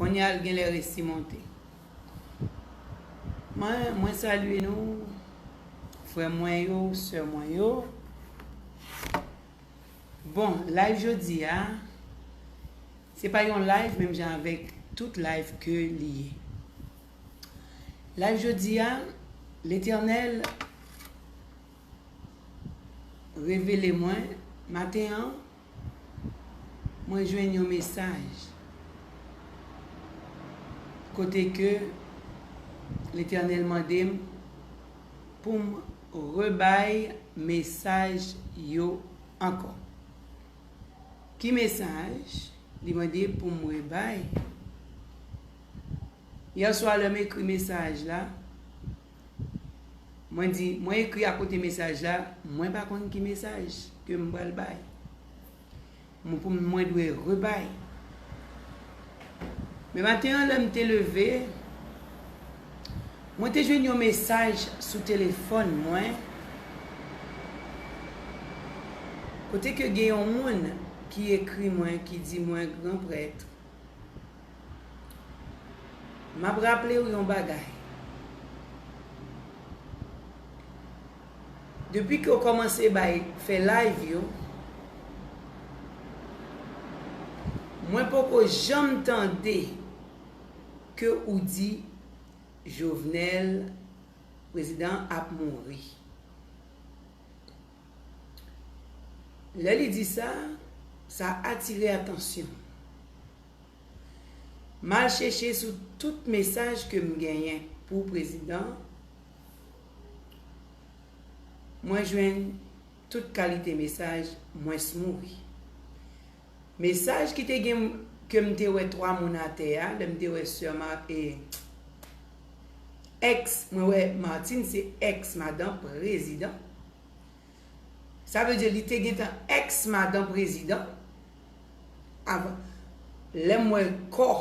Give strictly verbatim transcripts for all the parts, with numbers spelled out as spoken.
Kounye a l genlè resi monte. Mwen, mwen salye nou, frè mwen yo, sè mwen yo. Bon, live jodi a, se pa yon live menm jan avèk tout live ke li ye. Live jodi a, Letènèl revele mwen, maten an, mwen jwenn yon mesaj kote ke Letènèl mande m pou m rebay mesaj yo ankò. Ki mesaj li mande pou m rebay? Yè swa, lè m ekri mesaj la, mwen di, mwen ekri akote mesaj la, mwen pa konn ki mesaj ke m pral bay. Mwen, pou mwen dwe rebay. Men maten an, lè m te leve, mwen te jwenn yon mesaj sou telefòn mwen, kote ke gen yon moun ki ekri mwen, ki di mwen, Gran prèt, m ap raple w yon bagay. Depi ke w kòmanse bay, fè live yo, mwen poko janm tande ke ou di Jovenel, prezidan an, ap mouri. Lè li di sa, sa atire atansyon m. M al chèche sou tout mesaj ke m genyen pou prezidan, mwen jwenn tout kalite mesaj, mwens mouri. Mesaj ki te gen, ke m te wè twa moun atè a, lè m te wè sè Ma-, e, èks, mwen wè Martine se èks madan prezidan. Sa vle di li te gentan èks madan prezidan avan. Lè m wè kò,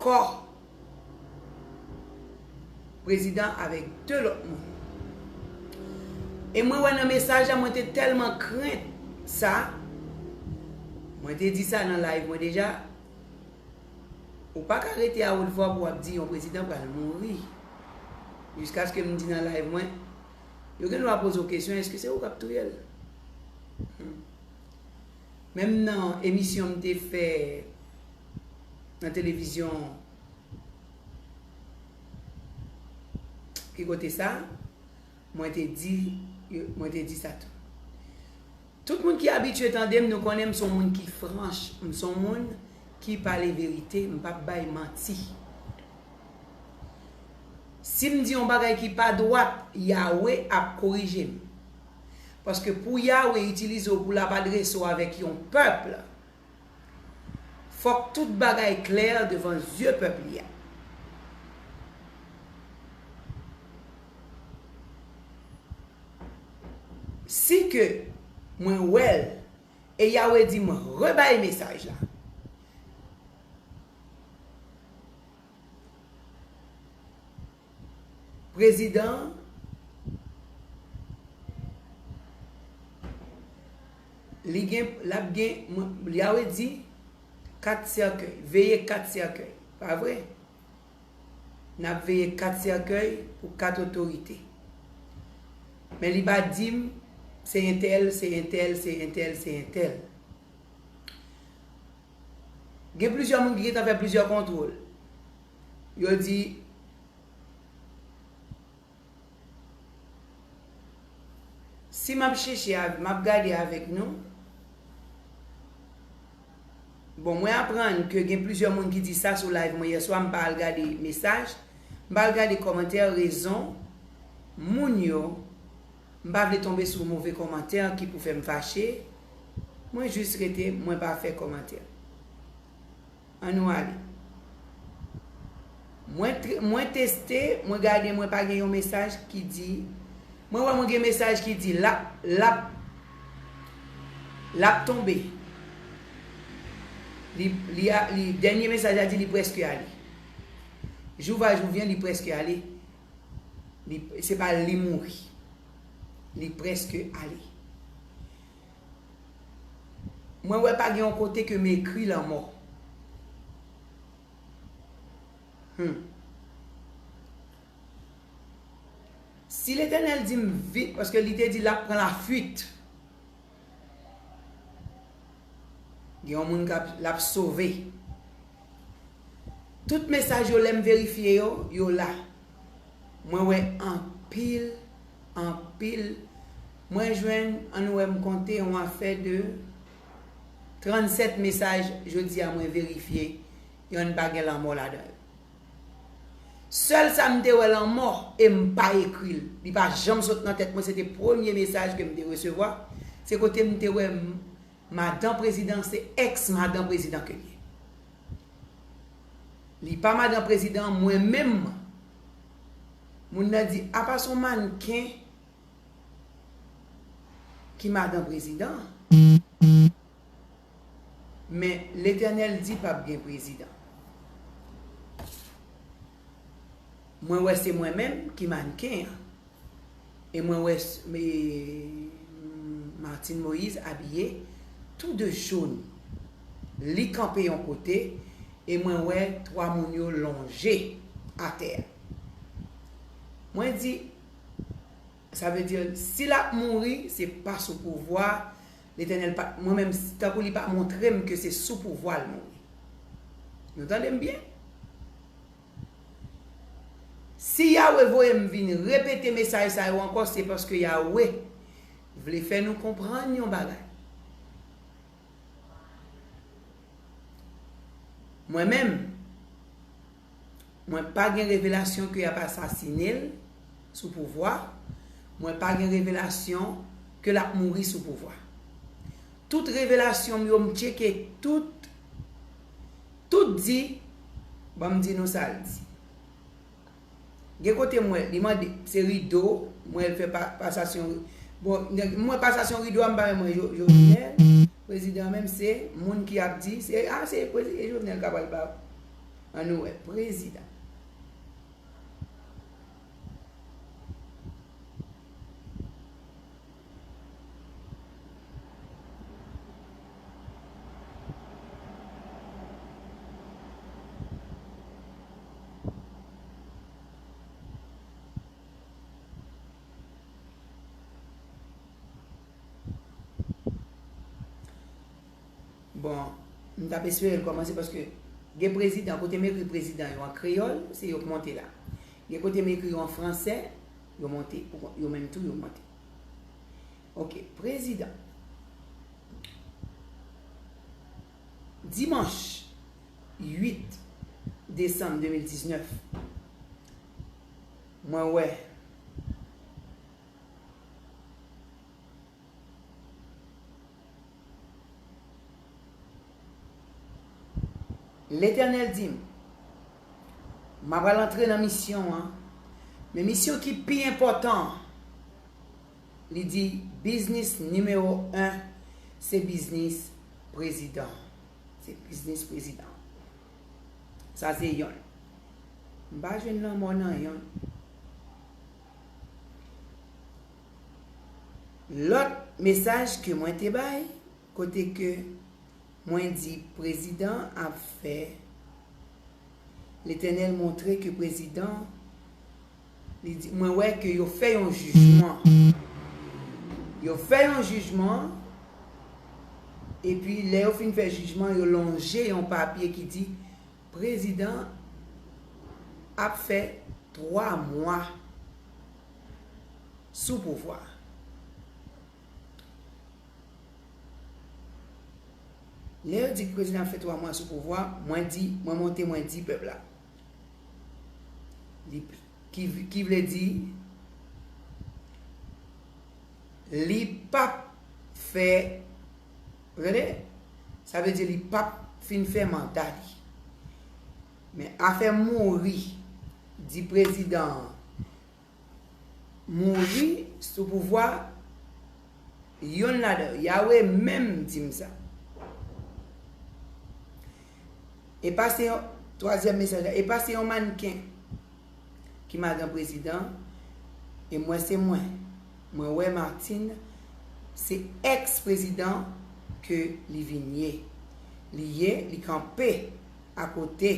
kò prezidan avèk de lòt moun. E mwen wè nan mesaj la, mwen te tèlman krent sa, mwen te di sa nan live mwen deja, ou pa ka rete a wot vwa pou w ap di yon prezidan pral mouri. Jiskaske m di nan live mwen, yo gen dwa poze w kesyon, èske se ou k ap touye l? Hmm. Menm nan emisyon m te fè nan televizyon, ki kote sa, mwen te di, mwen te di sa tou. Tout moun ki abitye tande m, nou konnen m se yon moun ki franch, m se yon moun ki pale verite, m p ap bay manti. Si m di yon bagay ki pa dwat, Yawe ap korije m. Paske pou Yawe itilize w pou l ap adrese w avèk yon pèp, fòk tout bagay klè devan zye pèp li a. Si ke mwen wè l, e Yawe di mwen rebay mesaj la, prezidan an, li gen, l ap gen, mwen, Yawe di, kat sèkèy, veye kat sèkèy. Pa vre? N ap veye kat sèkèy pou kat otorite. Men li pa di m, se entèl, se entèl, se entèl, se entèl. Gen plizyè moun ki gentan fè plizyè kontwòl. Yo di, si m ap chèche, av-, m ap gade avèk nou. Bon, mwen aprann ke gen plizyè moun ki di sa sou live mwen yè swa, m pa al gade mesaj, m pa al gade kòmantè, rezon moun yo, m pa vle tonbe sou move kòmantè ki pou fè m fache, mwen jis rete, mwen pa fè kòmantè. Ann nou ale. Mwen tre-, mwen teste, mwen gade, mwen pa gen yon mesaj ki di, mwen wè mwen gen mesaj ki di l ap, l ap, l ap tonbe. Li, li a, li, dènye mesaj la di li prèske ale. Jou va, jou vyen, li prèske ale. Li, se pa li mouri. Li prèske ale. Mwen wè pa gen yon kote ke m ekri lanmò. Hmm. Si Letènèl di m vin, paske li te di l ap pran lafuit. Gen yon moun k ap, l ap sove. Tout mesaj yo, lè m verifye yo, yo la. Mwen wè anpil, anpil. Mwen jwenn, ann wè m konte, yon afè de trannsèt mesaj, jodi a mwen verifye, yonn pa gen lanmò ladan yo. Sèl sa m te wè lanmò, e m pa ekri l. Li pa janm sot nan tèt mwen, se te premye mesaj ke m te resevwa. Se kote m te wè m, madan prezidan, se èks madan prezidan ke l ye. Li pa madan prezidan, mwen menm, moun nan di, apa se yon mannken ki madan prezidan. Men Letènèl di p ap gen prezidan. Mwen wè se mwen menm ki mannken an. E mwen wè s-, e, Martine Moïse abiye tou de jòn. Li kanpe yon kote, e mwen wè twa moun yo lonje atè a. Mwen di, sa vle di, si l ap mouri, se pa sou pouvwa, Letènèl pa, mwen menm, tankou li pa montre m ke se sou pouvwa l mouri. Nou tande m byen? Si Yawe voye m vin repete mesaj sa yo ankò, se paske Yawe vle fè nou konprann yon bagay. Mwen menm, mwen pa gen revelasyon ke y ap asasinen l sou pouvwa. Mwen pa gen revelasyon ke l ap mouri sou pouvwa. Tout revelasyon m yo, m tcheke tout, tout di, ban m di nou sa l di. Gen kote m wè, li mande, se rido, m wè l fè pa, pasasyon, bon, nèg, m wè pasasyon rido a, m pa menm wè Jo-, Jovenel, prezidan menm, se moun ki ap di, se, a, se prezi-, e Jovenel k ap al ba, ann nou wè, prezidan. Bon, m t ap espere l kòmanse paske gen prezidan, kote m ekri prezidan yo an kreyòl, se yo k monte la. Gen kote m ekri yo an fransè, yo monte, pou kont yo menm tou, yo monte. Ok, prezidan. Dimanch uit desanm de mil diznèf, mwen wè Letènèl di m, m apral antre nan misyon an, men misyon ki pi enpòtan an, li di, biznis nimewo en, se biznis prezidan. Se biznis prezidan. Sa se yonn. M pa jwenn lanmò nan yonn. Lòt mesaj ke mwen te bay, kote ke mwen di prezidan ap fè, Letènèl montre ke prezidan, li di, mwen wè ke yo fè yon jijman. Yo fè yon jijman, epi lè yo fin fè jijman, yo lonje yon papye ki di, prezidan ap fè twa mwa sou pouvwa. Lè yo di ke prezidan ap fè twa mwa sou pouvwa, mwen di, mwen monte, mwen di pèp la. Li, ki, ki vle di, li p ap fè, w tande? Sa vle di li p ap fin fè manda li. Men afè mouri, di prezidan an, mouri sou pouvwa, yonn ladan yo, Yawe menm di m sa. E pa se yon, twazyèm mesaj la, e pa se yon mannken ki madan prezidan, e mwen se mwen. Mwen wè Martine se èks prezidan ke li vin ye. Li ye, li kanpe akote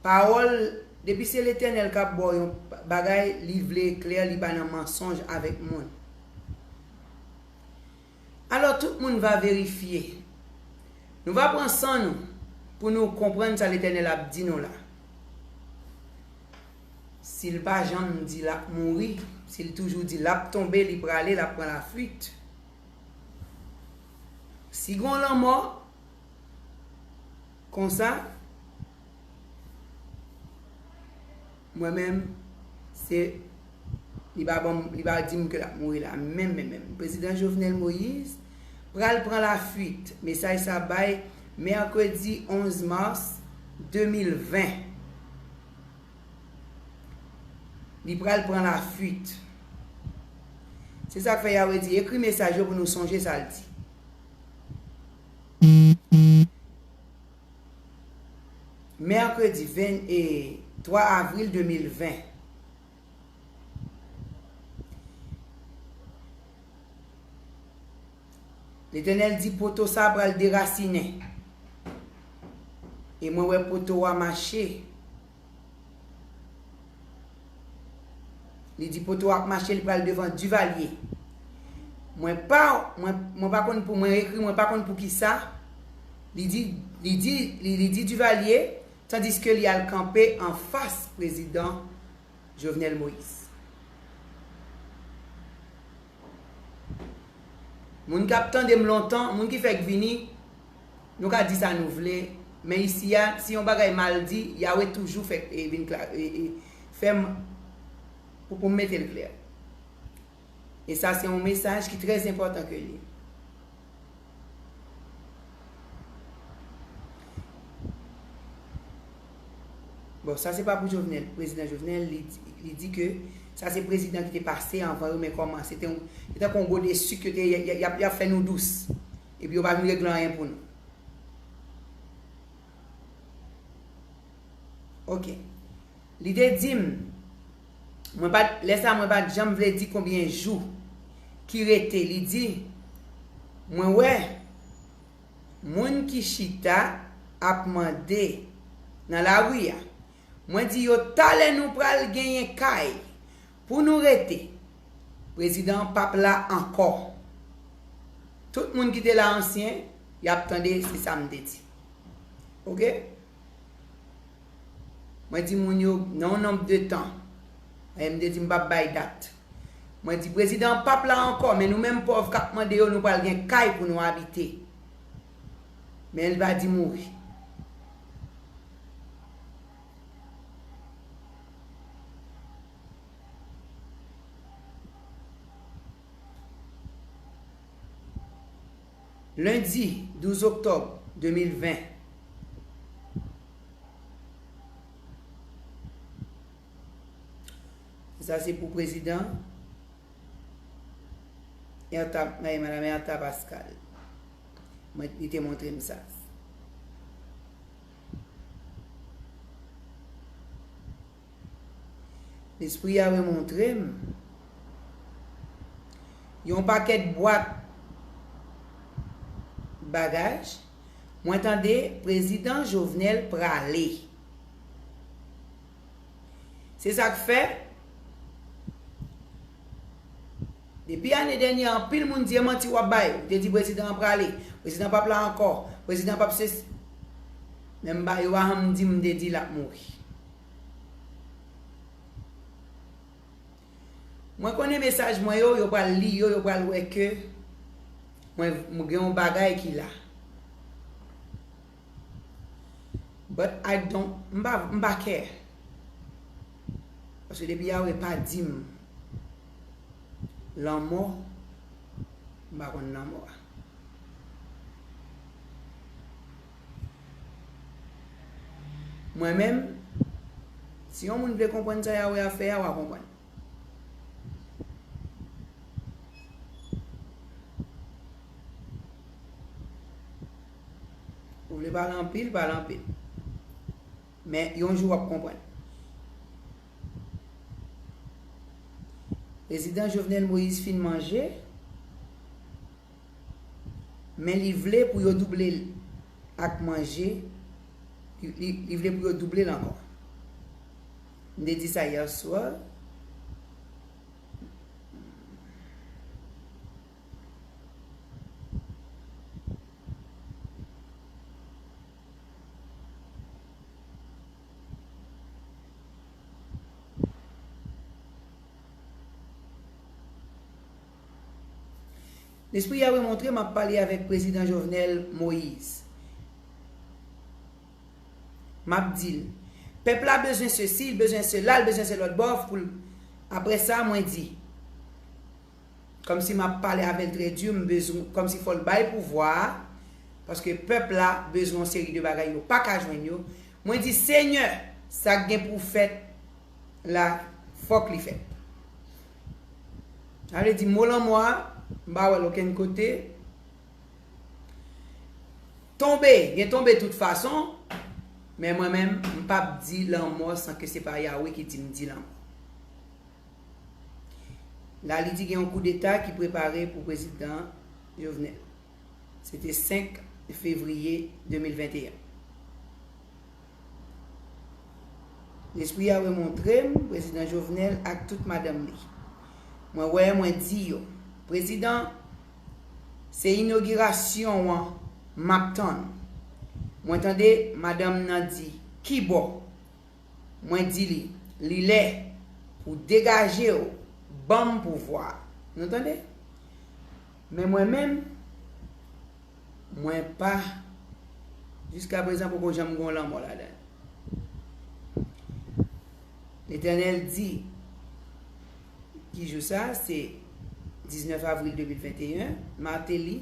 Pawòl, depi se Letènèl k ap ba w yon bagay, li vle klè, li pa nan mansonj avèk moun. Alò, tout moun va verifye. Nou va pran san nou pou nou konprann sa Letènèl ap di nou la. Si l pa janm di l ap mouri, si l toujou di l ap tonbe, li prale, l ap pran lafuit. Si gon lanmò, konsa, mwen menm, se, li pa ban m, li pa di m ke l ap mouri la, menm, menm, menm. Prezidan Jovenel Moïse pral pran lafuit. Mesaj sa bay mèkredi onz mas de mil ven. Li pral pran lafuit. Se sa k fè Yahweh di, ekri mesaj yo pou nou sonje sa l di. Mèkredi ven, e, twa avril de mil ven. Letènèl di, poto sa a pral derasinen. E mwen wè poto a mache. Li di poto ap mache, li pral devan Duvalier. Mwen pa, mwen, mwen pa konn pou, mwen ekri, mwen pa konn pou ki sa. Li di, li di, li, li di Duvalier, tandiske li al kanpe anfas prezidan Jovenel Moïse. Moun k ap tande m lontan, moun ki fèk vini, nou ka di sa nou vle, men isi a, si yon bagay mal di, Yahweh toujou fèk, e, vin kla-, e, e, fè m pou, pou m mete l klè. E sa se yon mesaj ki trè enpòtan ke li. Bon, sa se pa pou Jovenel. Prezidan Jovenel, li, di- li di ke sa se prezidan ki te pase anvan yo, men kòman? Se te yon, se tankou yon gode sik yo te, y, y, y ap, y ap fè nou dous. Epi yo pa vin regle anyen pou nou. Ok. Li te di m, mwen pa t, lè sa mwen pa t janm vle di konbyen jou ki rete. Li di, mwen wè moun ki chita ap mande nan lari a. Mwen di yo, talè nou pral genyen kay pou nou rete. Prezidan p ap la ankò. Tout moun ki te la ansyen, y ap tande, se sa m te di. Ok? Mwen di moun yo, nan yon nonb de tan, e m te di m p ap bay dat. Mwen di, prezidan p ap la ankò, men nou menm pòv k ap mande yo, nou pral gen kay pou nou abite. Men li pa di mouri. Lendi douz oktòb de mil ven. Sa se pou prezidan Ertha, eh, madam Ertha Pascal. Mwen, li te montre m sa. Lespri a remontre m yon pakèt bwat bagaj. Mwen tande prezidan Jovenel prale. Se sa k fè, depi ane dènye, anpil moun di e manti w ap bay. Ou te di prezidan an prale, prezidan p ap la ankò, prezidan p ap sesi. Men m pa, yo pa janm di m te di l ap mouri. Mwen konnen mesaj mwen yo, yo pral li yo, yo pral wè ke mwen, mwen gen yon bagay ki la. But I don't, m pa, m pa care. Paske depi Yahweh pa di m lanmò, m pa konn lanmò a. Mwen menm, si yon moun vle konprann sa Yahweh ap fè a, w a konprann. Ou vle pale anpil, pale anpil. Men yon jou w ap konprann. Prezidan Jovenel Moïse fin manje, men li vle pou yo double l ak manje, li, li, li vle pou yo double l ankò. M te di sa yè swa. Lespri Yawe montre m ap pale avèk Prezidan Jovenel Moïse. M ap di l, pèp la bezwen sesi, l bezwen sela, l bezwen se lòt bò pou l. Apre sa, mwen di, kòmsi m ap pale avè l trè di, m bezwen, kòmsi fò l bay pouvwa a, paske pèp la bezwen yon seri de bagay yo pa ka jwenn yo. Mwen di, Senyè, sa k gen pou fèt la, fòk li fèt. Sa vle di, mo lanmò a, m pa wè l okenn kote. Tonbe, gen tonbe tout fason, men mwen menm, m p ap di lanmò san ke se pa Yawe ki di m di lanmò. La, li di gen yon koudeta ki prepare pou Prezidan Jovenel. Se te senk fevriye de mil venteyen. Lespri a remontre m Prezidan Jovenel ak tout madanm li. Mwen wè, mwen di yo, Prezidan, se inogirasyon an m ap tann. Mwen tande madanm nan di, ki bò? Mwen di li, li lè pou degaje w, ban m pouvwa. Nou tande? Men mwen menm, mwen pa, jiska prezan, poko janm gen yon lanmò ladan l. Letènèl di, ki jou sa? Se diznèf avril de mil venteyen, Martelly,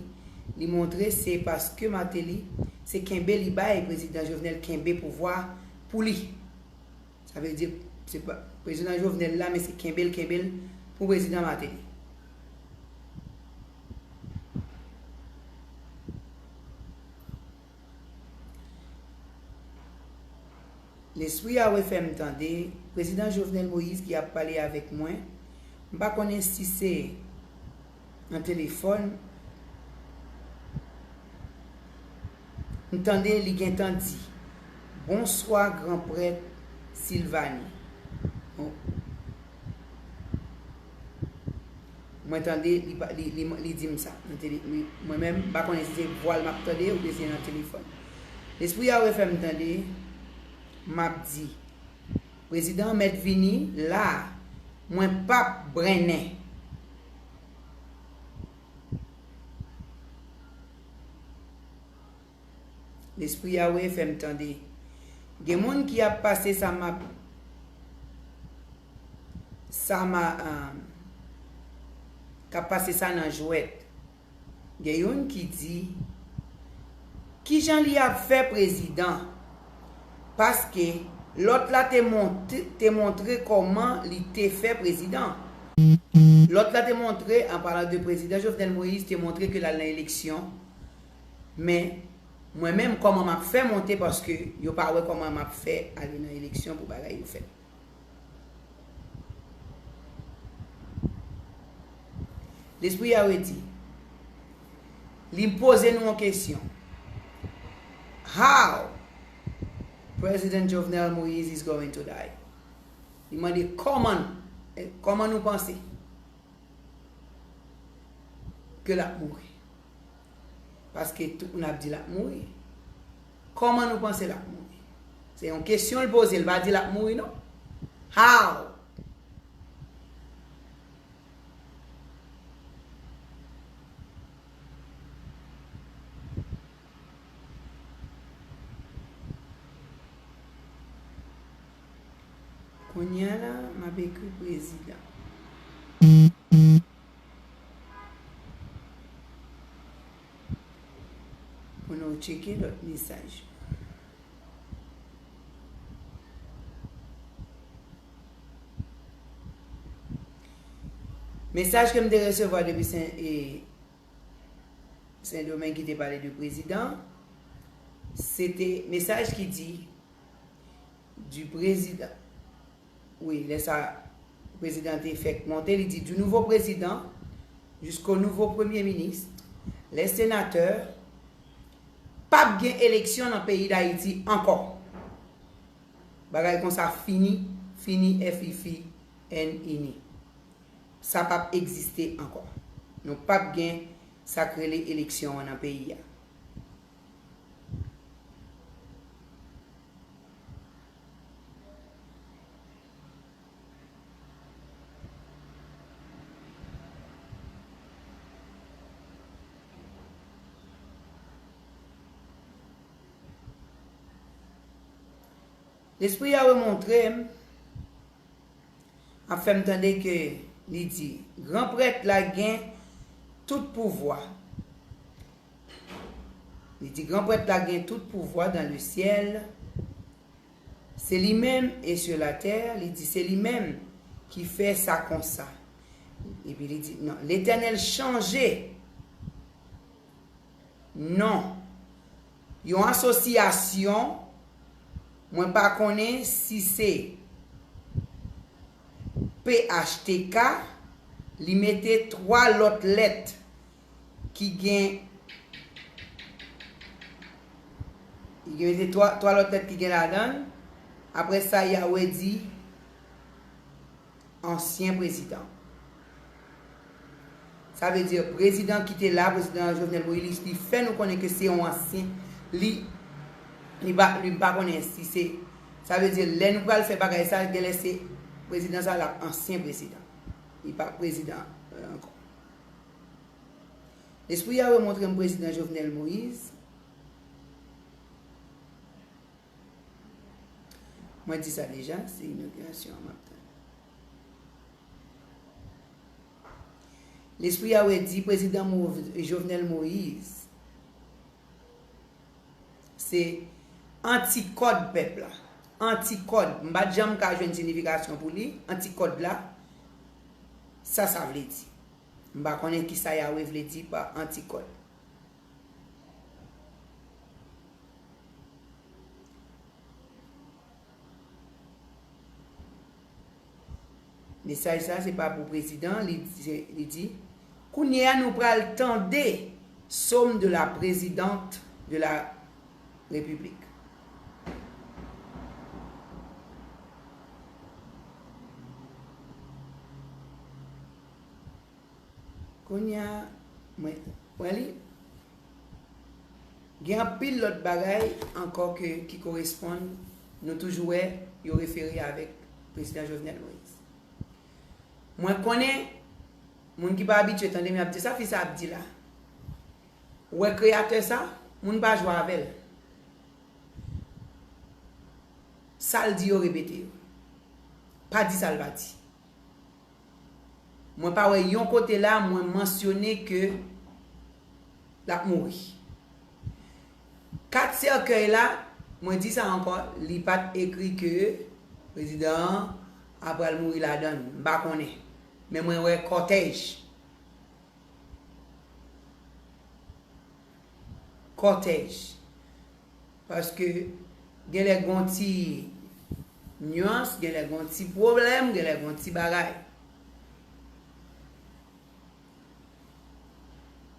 li montre se paske Martelly, se kenbe li bay Prezidan Jovenel kenbe pouvwa pou li. Sa vle di, se pa, Prezidan Jovenel la, men se kenbe l, kenbe l pou Prezidan Martelly. Lespri a refè m tande Prezidan Jovenel Moïse ki ap pale avèk mwen. M pa konnen si se nan telefòn. M tande li gentan di, bonswa, gran prèt Silvani. Bon. Mwen tande li, pa- li, li, li di m sa. Nan tele- li- mwen menm, m pa konnen si se vwa l m ap tande oubyen se nan telefòn. Lespri a refè m tande, m ap di, Prezidan mèt vini la, mwen p ap brennen. Lespri a refè m tande. Gen moun ki ap pase sa m ap, sa m a, um, k ap pase sa nan jwèt. Gen youn ki di, kijan li ap fè prezidan? Paske lòt la te monte, te montre kòman li te fè prezidan. Lòt la te montre, an palan de Prezidan Jovenel Moïse, te montre ke l al nan eleksyon. Men, mwen menm, kòman m ap fè monte, paske yo pa wè kòman m ap fè ale nan eleksyon pou bagay yo fèt. Lespri a redi. Li poze nou yon kesyon. How President Jovenel Moïse is going to die? Li mande kòman, kòman nou panse ke l ap mouri? Paske tout moun ap di l ap mouri. Kòman nou panse l ap mouri? Se yon kesyon l poze, l pa di l ap mouri non. How? Kounye a la, m ap ekri prezidan. Pou nou tcheke lòt mesaj. Mesaj ke m te resevwa depi Sen, e, Sendomeng ki te pale de prezidan, se te mesaj ki di, du président. Wi, lè sa, prezidan te fèk monte, li di, du nouveau président jusqu'au nouveau premier ministre, les sénateurs, p ap gen eleksyon nan peyi Dayiti ankò. Bagay konsa fini, fini, F I F I, N I N I. Sa p ap egziste ankò. Nou p ap gen sa k rele eleksyon an nan peyi a. Lespri Yawe montre m, ap fè m tande ke li di, Gran prèt la gen tout pouvwa. Li di, Gran prèt la gen tout pouvwa dans le ciel. Se li menm, e sur la terre, li di, se li menm ki fè sa konsa. Epi li di, non, Letènèl chanje non yon asosyasyon, mwen pa konnen si se P H T K, li mete twa lòt lèt ki gen, li gen mete twa, twa lòt lèt ki gen ladan l. Apre sa, Yawe di, ansyen prezidan. Sa vle di, prezidan ki te la, prezidan Jovenel Moïse, li fè nou konnen ke se yon ansyen. Li, li pa, li pa konnen si se. Sa vle di, lè nou pral fè bagay sa, genlè se prezidan sa la, ansyen prezidan. Li pa prezidan, euh, ankò. Lespri Yawe montre m prezidan Jovenel Moïse. Mwen di sa deja, se inogirasyon an m ap tann. Lespri Yawe di prezidan Mo-, Jovenel Moïse se antikòd pèp la. Antikòd. M pa t janm ka jwenn siyifikasyon pou li. Antikòd la, sa sa vle di. M pa konnen ki sa Yawe vle di pa antikòd. Mesaj sa, se pa pou prezidan, li, li di, kounye a nou pral tande sòm de la présidente de la République. Kounye a, mwen, mwen li, gen anpil lòt bagay ankò ke, ki koresponn, nou toujou wè, yo refere avèk prezidan Jovenel Moïse. Mwen konnen, moun ki pa abitye tande m ap di sa fi sa ap di la. Ou wè kreyatè sa, moun pa jwe avè l. Sa l di yo, repete yo. Pa di sa l pa di. Mwen pa wè yon kote la mwen mansyone ke l ap mouri. Kat sèkèy la, mwen di sa ankò, li pa t ekri ke prezidan an apral mouri ladan l. M pa konnen. Men mwen wè kòtèj. Kòtèj. Paske genlè gon ti nyans, genlè gon ti pwoblèm, genlè gon ti bagay.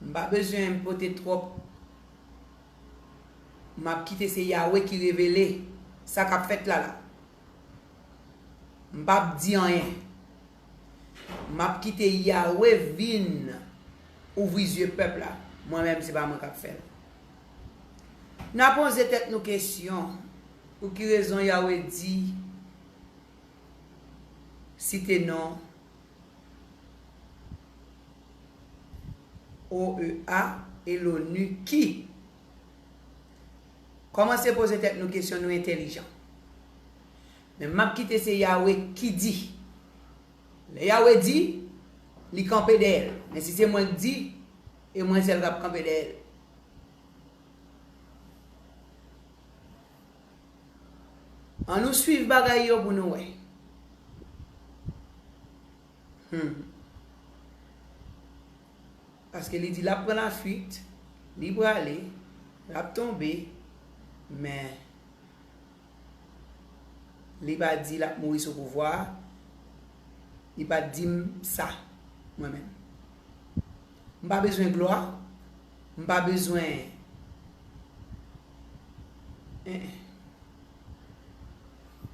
M pa bezwen pote twòp. M ap kite se Yawe ki revele sa k ap fèt la la. M p ap di anyen. M ap kite Yawe vin ouvri zye pèp la. Mwen menm, se pa mwen k ap fè l. N a poze tèt nou kesyon, pou ki rezon Yawe di, site non O E A e l'ONU ki? Kòmanse poze tèt nou kesyon, nou entèlijan. Men m ap kite se Yawe ki di. Lè Yawe di, li kanpe dèyè l. Men si se mwen k di, e mwen sèl k ap kanpe dèyè l. Ann nou swiv bagay yo pou nou wè. Hmm. Paske li di l ap pran lafuit, li prale, l ap tonbe, men li pa di l ap mouri sou pouvwa a, li pa di m sa, mwen menm. M pa bezwen glwa, m pa bezwen, en, en.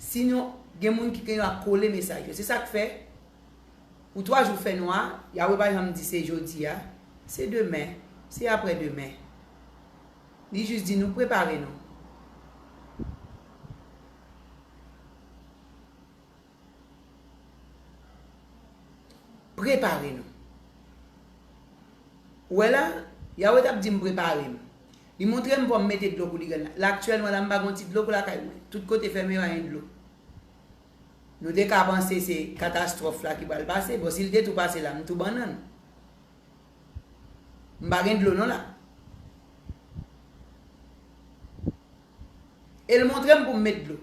Si nou Gen moun ki gen yo ap kole mesaj yo. Se sa k fè, pou twa jou fè nwa, Yawe pa janm di se jodi a, se demen, se aprè demen. Li jis di nou prepare nou. Prepare nou. Ou wè la, Yawe t ap di m prepare m. Li montre m fò m mete dlo kou li grenn la. La aktyèlman la, m pa gon ti dlo kou lakay mwen. Tout kote fèmen pa gen dlo. Nou te ka panse se katastwòf la ki pral pase. Bon, si l te tou pase la, m tou bannann. M pa gen dlo non la. E l montre m pou m met dlo.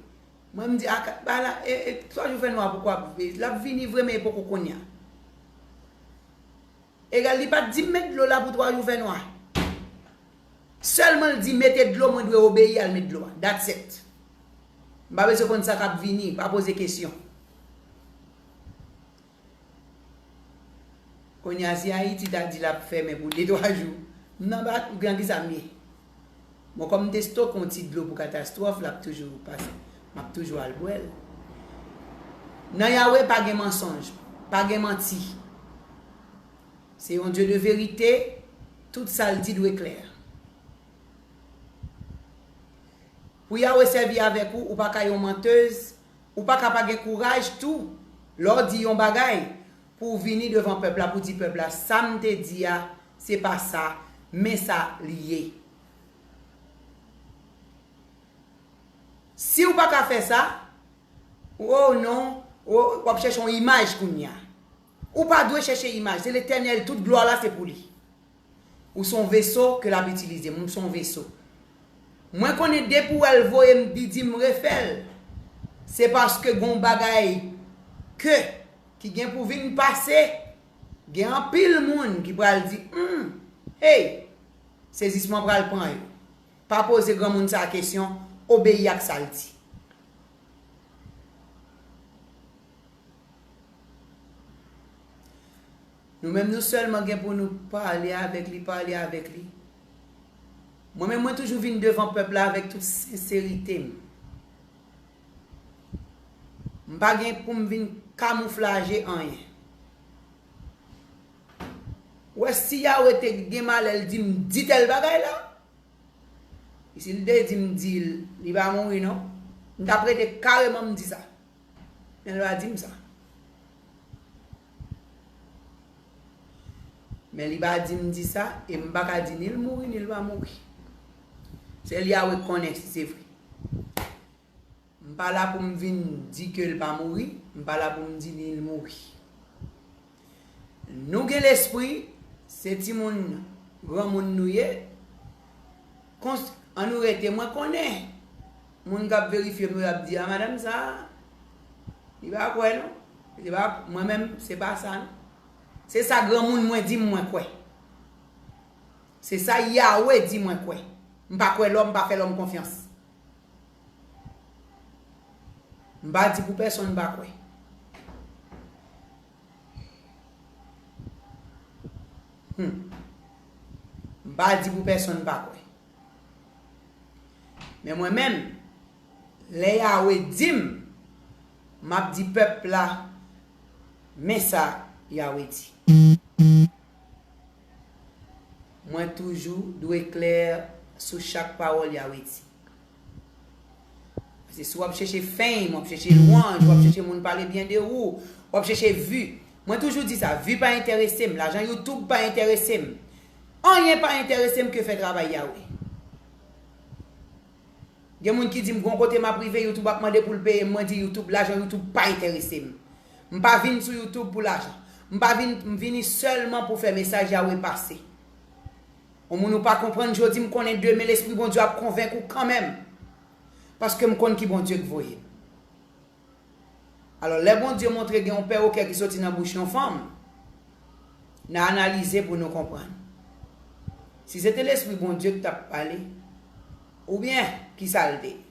Mwen m di, a, ka- ba la, e, e, twa jou fè nwa, poukwa l ap vini vre, men e poko kounye a. Egal, li pa t di m met dlo la pou twa jou fè nwa. Sèlman l di mete dlo, mwen dwe obeyi al met dlo a. That's it. M pa bezwen konn sa k ap vini, pa poze kesyon. Kounye a, si Ayiti ta di l ap fèmen pou de twa jou, m nan ba, nan kisa m ye? Bon, kòm m te stoke yon ti dlo pou katastwòf, l ap toujou pase. M ap toujou al bwè l. Nan Yawe, pa gen mansonj, pa gen manti. Se yon Dye de verite, tout sa l di dwe klè. Pou Yawe sèvi avèk ou, ou pa ka yon mantèz, ou pa ka pa gen kouraj tou, lè w di yon bagay, pou w vini devan pèp la, pou w di pèp la, sa m te di a, se pa sa, men sa li ye. Si w pa ka fè sa, oh non, oh, w ap chèche yon imaj kounye a. Ou pa dwe chèche imaj, se Letènèl, tout glwa la se pou li. Ou se yon veso ke l ap itilize. M se yon veso. Mwen konnen depi w wè l voye m, li di m refè l, se paske gon bagay ke, ki gen pou vin pase, gen anpil moun ki pral di, hmm, hey, sezisman pral pran yo. Pa poze granmoun sa a kesyon, obeyi ak sa l di. Nou menm nou sèlman gen pou nou pale avèk li, pale avèk li. Mwen menm mwen toujou vin devan pèp la avèk tout senserite m. M pa gen pou m vin kamouflaje anyen. Ou wè si Yawe te gen malè l di m di tèl bagay la, si l te di m di l, li pa mouri non, m t ap rete kareman m di sa. Men l pa di m sa. Men li pa di m di sa, e m pa ka di ni l mouri, ni l pa mouri. Sèl Yawe k konnen si se vre. M pa la pou m vin di ke l pa mouri, m pa la pou m di ni l mouri. Nou gen lespri, se timoun granmoun nou ye. Kons- ann nou rete, mwen konnen moun k ap verifye m yo, y ap di, a, madanm sa, li pa kwè non. Li pa, mwen menm, se pa sa non. Se sa granmoun mwen di m mwen kwè. Se sa Yawe di mwen kwè. M pa kwè lòm, m pa fè lòm konfyans. M pa di pou pèsonn pa kwè. Hmm. M pa di pou pèsonn pa kwè. Men mwen menm, lè Yawe di m, m ap di pèp la, men sa Yawe di. Mwen toujou dwe klè sou chak pawòl Yawe di. Paske si w ap chèche fame, w ap chèche lwanj, w ap chèche moun pale byen de ou, w ap chèche vi. Mwen toujou di sa, vi pa enterese m, lajan YouTube pa enterese m. Anyen pa enterese m ke fè travay Yawe. Gen moun ki di m, gon kote m ap rive, YouTube ap mande pou l peye m, mwen di YouTube, lajan YouTube pa enterese m. M pa vin sou YouTube pou lajan. M pa vin, m vini sèlman pou fè mesaj Yawe pase. Yon moun ou pa konprann jodi, m konnen demen Lespri Bondye ap konvenk ou kanmenm. Paske m konn ki Bondye k voye m. Alò, lè Bondye montre gen yon pèwokè ki soti nan bouch yon fanm, n a analize pou nou konprann. Si se te Lespri Bondye k t ap pale, oubyen, ki sa l te ye?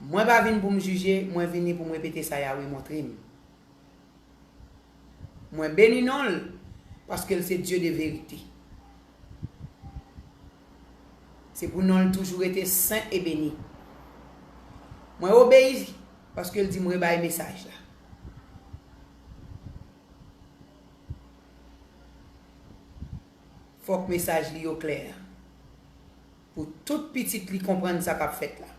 Mwen pa vin pou m jije, mwen vini pou m repete sa Yawe montre m. Mwen beni non l, paske l se Dye de verite. Se pou non l toujou rete sen e beni. Mwen obeyi, paske l di m rebay mesaj la. Fòk mesaj li yo klè pou tout pitit li konprann sa k ap fèt la.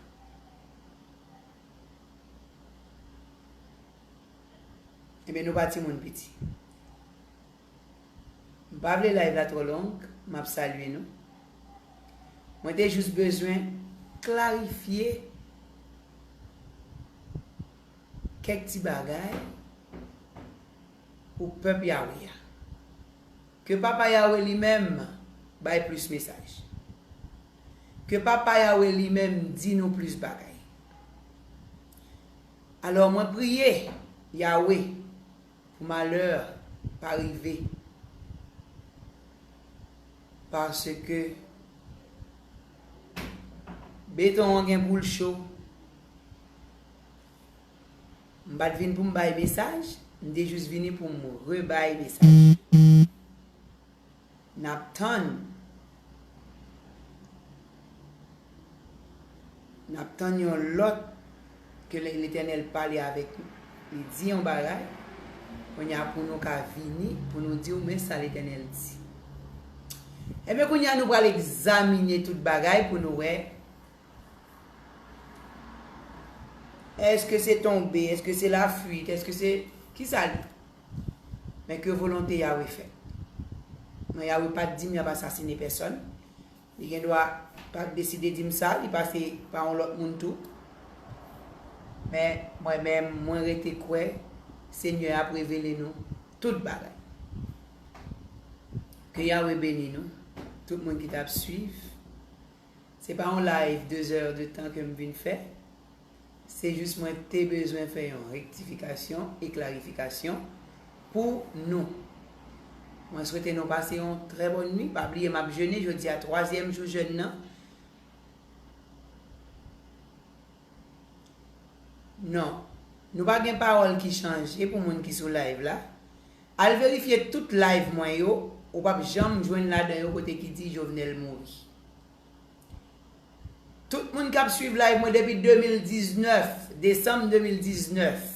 Ebyen, nou pa timoun piti. M pa vle live la twò long, m ap salye nou. Mwen te jis bezwen klarifye kèk ti bagay pou pèp Yawe a. Ke Papa Yawe li menm bay plis mesaj. Ke Papa Yawe li menm di nou plis bagay. Alò, mwen priye Yawe pou malè pa rive. Paske beton an gen pou l cho. M pa t vin pou m bay mesaj, m te jis vini pou m rebay mesaj. N ap tann. N ap tann yon lòt ke Letènèl pale avèk nou. Li di yon bagay, kounye a pou nou ka vini, pou nou di w, men sa Letènèl di. Ebyen, kounye a nou pral egzamine tout bagay pou nou wè, èske se tonbe, èske se lafuit, èske se, kisa l ye? Men ke volonte Yawe fèt. Men Yawe pa t di m y ap asasine pèsòn. Li gen dwa pa t deside di m sa, li pase pa yon lòt moun tou. Men mwen menm, mwen rete kwè Senyè a ap revele nou tout bagay. Ke Yawe beni nou, tout moun ki t ap swiv. Se pa yon live de zè de tan ke m vin fè. Se jis mwen te bezwen fè yon rektifikasyon e klarifikasyon pou nou. Mwen swete nou pase yon trè bòn nwi. Pa bliye m ap jene jodi a, twazyèm jou jèn nan. Non. Nou pa gen pawòl ki chanje pou moun ki sou live la. Al verifye tout live mwen yo, ou p ap janm jwenn ladan yo kote ki di Jovenel mouri. Tout moun k ap swiv live mwen depi de mil diznèf, desanm de mil diznèf,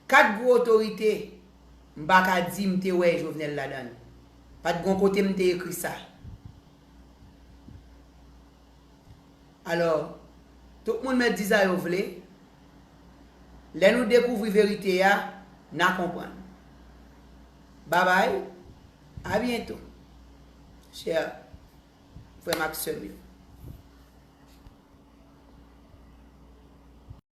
kat gwo otorite, m pa ka di m te wè Jovenel ladan l. Pa t gon kote m te ekri sa. Alò, tout moun mèt di sa yo vle. Lè nou dekouvri verite a, n a konprann. Babay, a byento, chè frè m ak sè m yo.